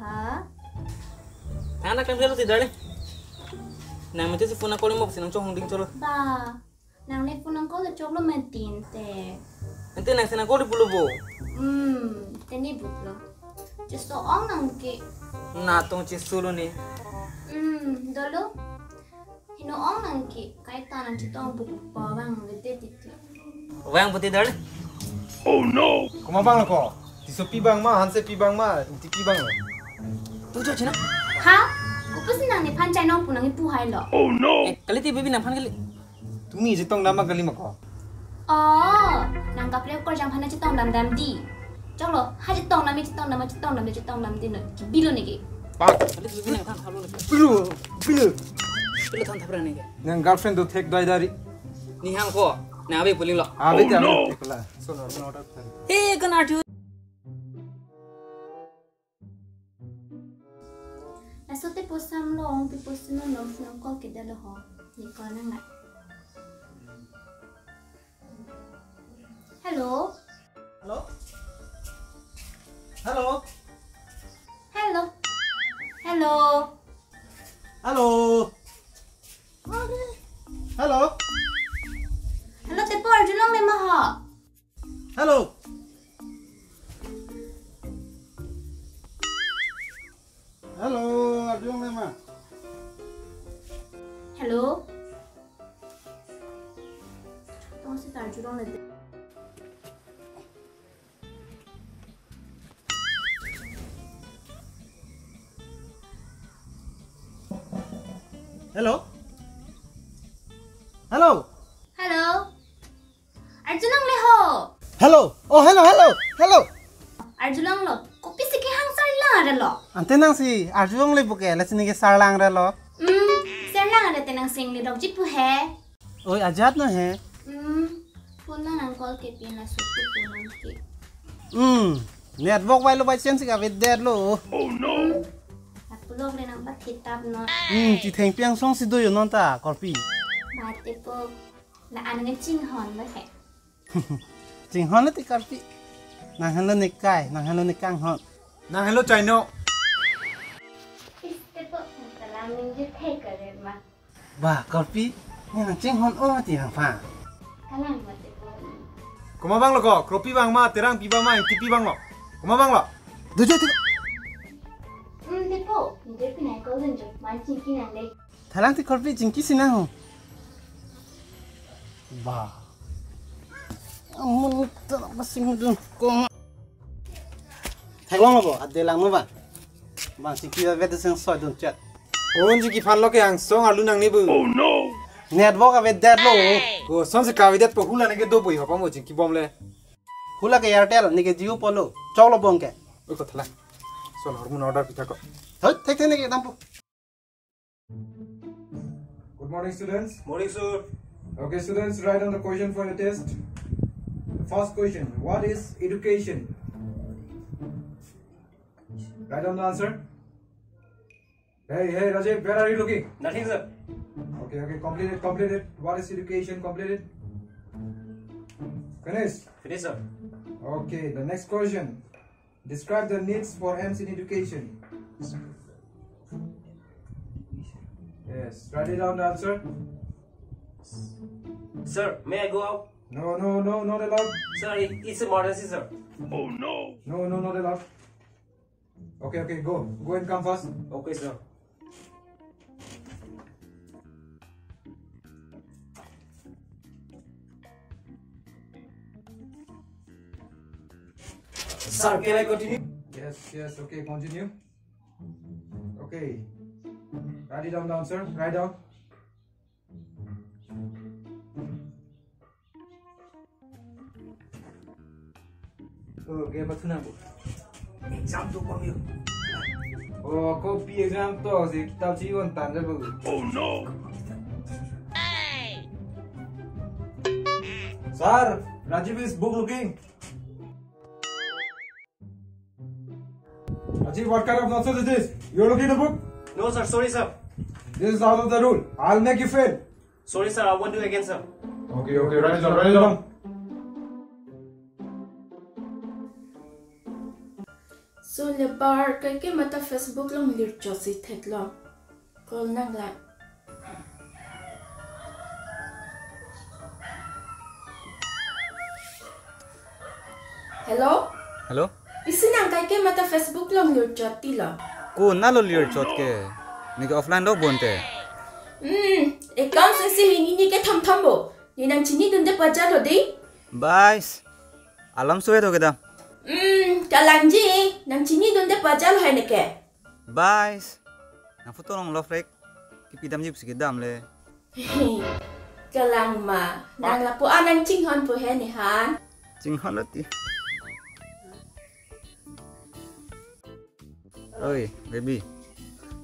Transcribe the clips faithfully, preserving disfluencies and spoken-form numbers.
Ha? Anak kan dia ti, darling. Nang mete si phone call mo, si nang chonghong ding cholo. Ba, nang le phone call choklo metin te. Ante nang si nang call di pulo bo. Hmm, teni buplo. Cheso-ong nang ke. Na tong cheso lo ni. Hmm, dolo. Heno-ong nang ke, kaita nang chetong pu pa vang vete titi. Vang pute, darling. Komat vanglo ko? Tisopi vang ma, hansepi vang ma, ingtipi vanglo? Tu jo china. Ha? Kopusi nang nephan chainong pu nang ipu hailo? Eh, kali ti baby, nangphan kali. Tumi chetong dam ma kali ma ko? Oh, nang kaprek ko jang phana chetong dam dam di. Choklo, ha chetong dam, chetong dam, chetong dam, chetong dam di no. Kibilo neke. Kali ti baby, nangphan thaplo neke. Bilo, bilo. Bilo than thapra neke. Nang girlfriend do thek dai dari. Ni hang ko, nang abe puling lo. Abe te abe thek la. So no, no, no. Eh, kan arju. Laso te posam long, pi posam long, nang call ke dalo ho. Ni call nang na. Hello? Hello? Hello? Hello? Hello? Hello? Hello? Hello, tepo arjulong le ma ho? Hello? Hello, arjulong le ma? Hello? Tong si ta arjulong le. Hello? Hello? Hello? Arjulong le ho. Hello. Oh, hello, hello, hello. Arjulong lo. Kopisi kehang sarlang arlo? Ante nang si arjulong le buke, lasi neke sarlang arlo. Hmm, sarlang arlo te nang sing ni dok jipu he. Oi, ajat no he. Hmm, phone nang call ke pin la sutu phone nang ke. Hmm, network bai lo bai chen si ka vet der lo. Hmm, apulok le nang ba thitap no. Hmm, ti theng piang song si do yo non ta, korpi. Ba tepo. La an ngan chinghon ba he. Chinghon ti karpi. Nang henlo nekai, nang henlo nekanghon. Nang henlo chaino. Iste po, kalang ningje thek kare ma. Ba, karpi, nang chinghon o ti hang pha. Kalang ma tepo. Komat vanglo ko, kropi vang ma, terangpi vang ma, ingtipi vanglo. Komat vanglo. Dojo ti. Hmm, tepo, ningje pinai ko dunjo, man chingki nang le. Thalang ti korpi chingki si nang ho. Ba. Amun ta masing dun ko. Theklong lo bo, ade lang no ba. Bang chingki ba vet seng soi dun chet. Kon chingki phan lo ke angsong arlu nang ni bu. Oh no. Network ave det lo. Ko son se kavi det po, hula neke do bu ho pa mo chingki bom le. Hula ke Airtel, neke Jio po lo. Choklo bong ke. Oi ko thalang. Son hormone order pitha ko. Thoi, thek thek neke dampo. Good morning, students. Morning, sir. Okay, students, write down the question for your test. The first question, what is education? Write down the answer. Hey, hey, Rajiv, where are you looking? Nothing, sir. Okay, okay, complete it, complete it. What is education? Complete it. Finish. Finish, sir. Okay, the next question. Describe the needs for ends in education. Yes, write it down the answer. Sir, may I go out? No, no, no, not allowed. Sir, it- it's emergency, sir. No, no, no, not allowed. Okay, okay, go. Go and come fast. Okay, sir. Sir, can I continue? Yes, yes, okay, continue. Okay. Write it down, down, sir. Write down. Oh, okay, apa tuna bu? Exam tu kami. Oh, kopi exam tu, si kitab si iwan tanda bu. Oh no. Sir, Rajiv is book looking. Rajiv, what kind of nonsense is this? You're looking at the book? No, sir. Sorry, sir. This is out of the rule. I'll make you fail. Sorry, sir. I won't do again, sir. Okay, okay. Write it down. Write it down. So lebar kaike mata Facebook along lirchot si theklong. Call nanglang. Hello? Hello? Pisi nang kaike mata Facebook along lirchot tilo. Konatlo lirchot ke? Neke offline lo bonte. Hmm, account sesi hini ni ke thom thom bo. Ne nangchinidunde pajalo dei. Bais. Alam suwe to kedam. Hmm, kalangji, nangchinidunde pajalo hai neke. Bais. Nang photo along love rek kipidamji pusi kedam le. Kalang ma, nang lapu-an nangchinghon po he ne han. Chinghon lo ti. Oi, baby.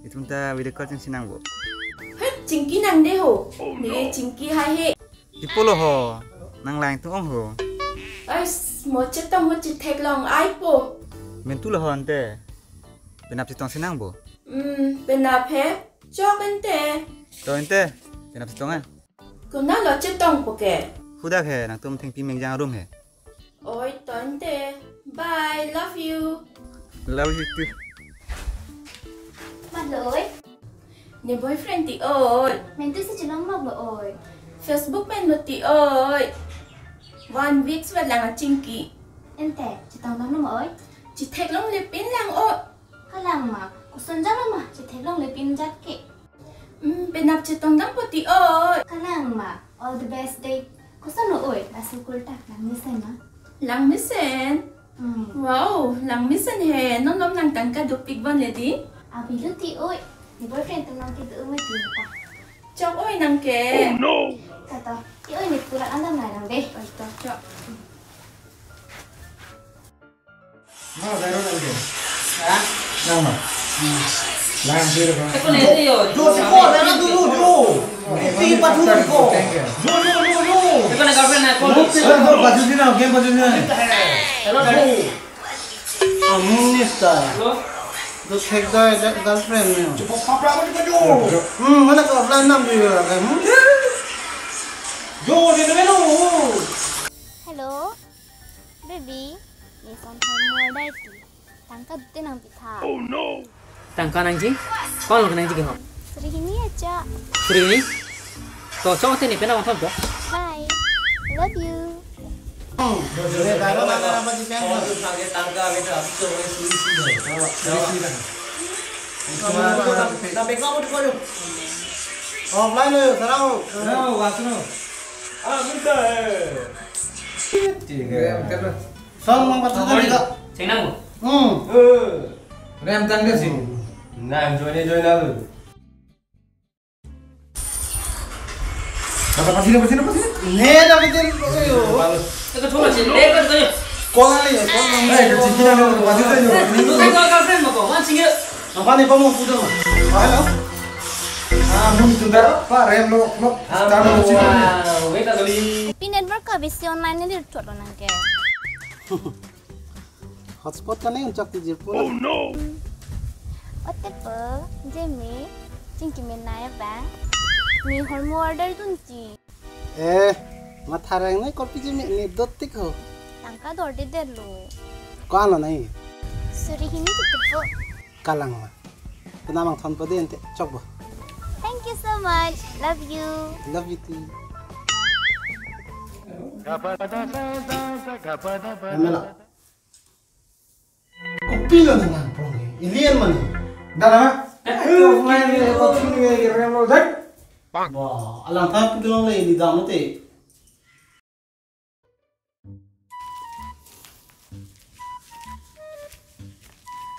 Itum ta video call chingsi nang bo. He, chingki nang de ho. Ne chingki hai he. Ipo lo ho, nang lang tung ong ho. Ais, mo chetong mo chetheklong ai po. Mentu lo ho ante. Penap chetong si nang bo. Hmm, penap he. Chok ante. To ante, penap chetong a. Konatlo chetong po ke? Hudak he, nangtum thengpi mengjang arum he. Oi, to ante. Bye, love you. Love you too. Mat lo oi. Ne boyfriend ti oi. Mentu si chelong lok lo oi. Facebook menlo ti oi. One week sweat lang achingki. Ante, chetong dam lo ma oi? Chetheklongle pin lang oi. Kalang ma, koson jalo ma, chetheklongle pin jat ke. Hmm, penap chetong dam po ti oi. Kalang ma, all the best dei. Koson lo oi, la school ta, lang mesen ma? Lang mesen? Hmm. Wow, lang mesen he, non lom nang tangka dopik bon le dei. Abi lo ti oi, ne boyfriend atum nang kedo umai ti ta. Chok oi nang ke. Oh no. Kato, ti oi ne pura andam na nang dei. Oi to, chok. Ma, bairo nangke. Ha? Nang ma. Lang sir ko. Eko ne yo. Jo, jo, jo, jo, jo. Iti pathu ko. Jo, jo, jo, jo. Eko ne girlfriend na ko. Hello, hello, baju sina, game baju sina. Hello, daddy. Amun nista. Hello. Jo thek dai girlfriend ne. Jo papra ko jo. Hmm, mana ko offline nam jo. Hmm. Jo, jo, jo. Hello. Baby, ne son thar mo dai ti. Tangka dute nang pitha. Oh no. Tangka nangji? Konlo nangji ke ho? Suri hini aja. Suri hini? To chok te ne penap thom to. Bye. Love you. Offline lo, sarang. No, wasno. Ah, minta eh. Song mang pathu kali ka. Chengnang bo? Hmm. Eh. Rem tang desi. Nang join join alu. Kata pasi na, pasi na, pasi na. Ne na bitin. Ayo. Eko thola chin, eko thola. Call ali, call ali. Eh, kecil na, pasi na. Tu kan kau girlfriend mo ko, wan singgil. Apa ni kamu kuda? Hello. Ah, mun tunda, pa rem lo, lo. Start lo sih. Wow, wait a minute. Pi network ka bisi online ni lirchot lo nangke. Hotspot kan ni unchak ti jirpo. Oh no. Otepo, Jemi, chingki menai bang. Ne hormu order dunji. Eh, matharang ni kopi Jemi ne dotik ho. Tangka dorde delo. Ko-an lo nai? Suri hini tutupo. Kalang ma. Penap mang thon po dei ante chok bo. Thank you so much. Love you. Love you too. Namela. Kopilo nang nangprong ke? Alien mane. Dara. Eh, offline ni, eh, kopi ni, eh, rem lo, dak. Wah, alang tha pudulong le, ili dam te.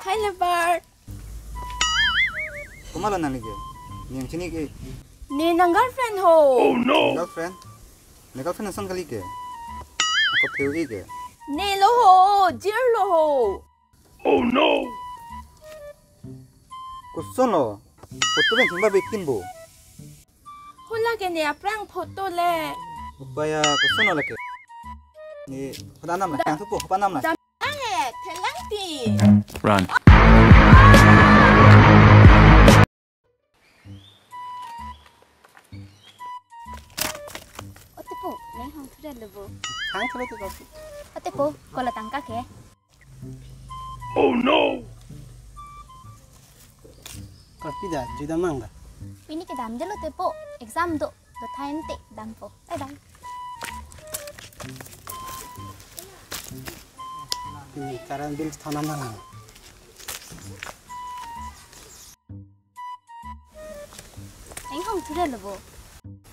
Hi, Leopard. Komatlo nangli ke? Ne nangchini ke? Ne nang girlfriend ho. Oh no. Girlfriend? Ne girlfriend ason kali ke? Ako pheu ke? Ne lo ho, jir lo ho. Oh no. Koson lo? Photo pen thimba bekin bo. Hala ke ne aphrang photo le. Upaya koson lo lake. Ne pada nam la, yang thupo, pada nam la. Dam he, thelang ti. Run. Otepo, ne hang thudet le bo. Hang thudet ko. Otepo, kola tangka ke. Oh no! Kopi da, jui damnang da. Pini kedam delo tepo, exam do, do thain te dampo. Bye bye. Pini current bill thana nang. Enghong thule lo bo.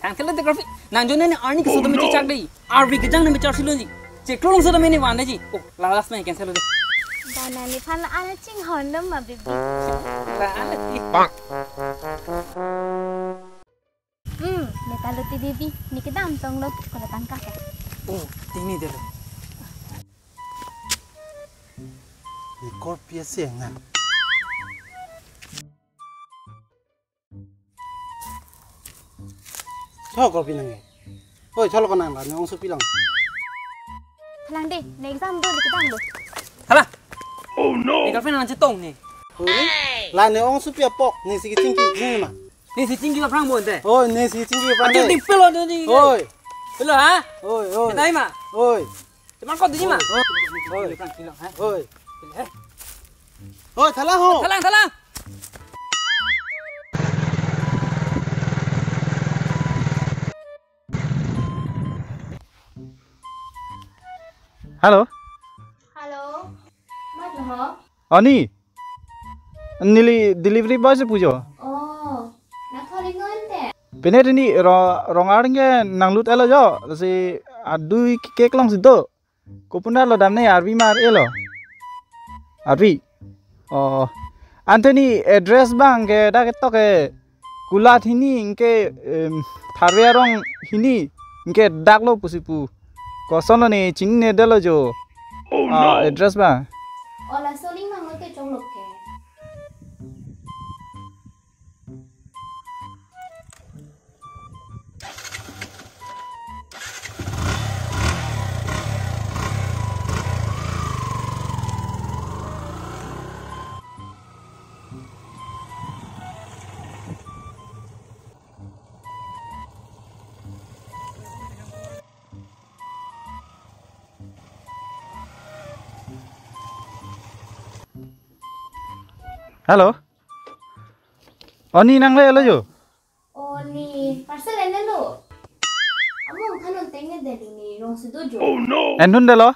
Thang thelo de Kopi. Nang jone ne arni keso tame chechak dei. Arvi kejang ne mechar silo ji. Chiklo longso tame ne van dei ji. Oh, la last na cancel lo de. Dana nephan ana chinghon lo ma bibi. La ala ti. Hmm, ne ta lo ti bibi. Ne kedam tong lo. Kola tangka ka. Oh, tingni delo. Ne Kopi asi nang. Cho Kopi nang e. Oi, cholo ko nang la, ne ongsopi lang. Halang de, ne exam do, ne kedam do. Hala. Oh no. Ne girlfriend nang chetong ne. Oi, la ne ongsopi apok, ne si kechingki, ne ma. Ne si chingki aphrang bo te. Oi, ne si chingki aphrang. Ate de. Ding pelo de ni. Oi. Pelo ha? Oi, oi. Kedai ma. Oi. Teman kau dini ma. Oi, oi. Pelo kan kilang ha. Oi. Pelo ha. Oi, thalang ho. Thalang, thalang. Hello. Hello. Mat lo ho? Ani. Neli delivery boy si pujo. Oh. Nak thori ngon te. Pene rini ro rongar nge nanglut elo jo. Si adui cake long si do. Kopi pu nat lo dam ne Arvi mar elo. Arvi. Oh. Ante ne address abang ke dak ketok ke kulat hini anke em, Tharve arong hini anke dak lo pusi pu. Koson lo ne chinine delo jo. Oh, ah, no. Address abang. Oh, laso aling nang lo te chonglok ke. Hello. Ani nang le elo jo. Oh, ne parcel en-e lo. Amo khanon teng ne deli ne rong si do jo. Oh no. En-un delo.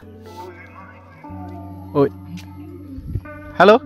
Oi. Hello.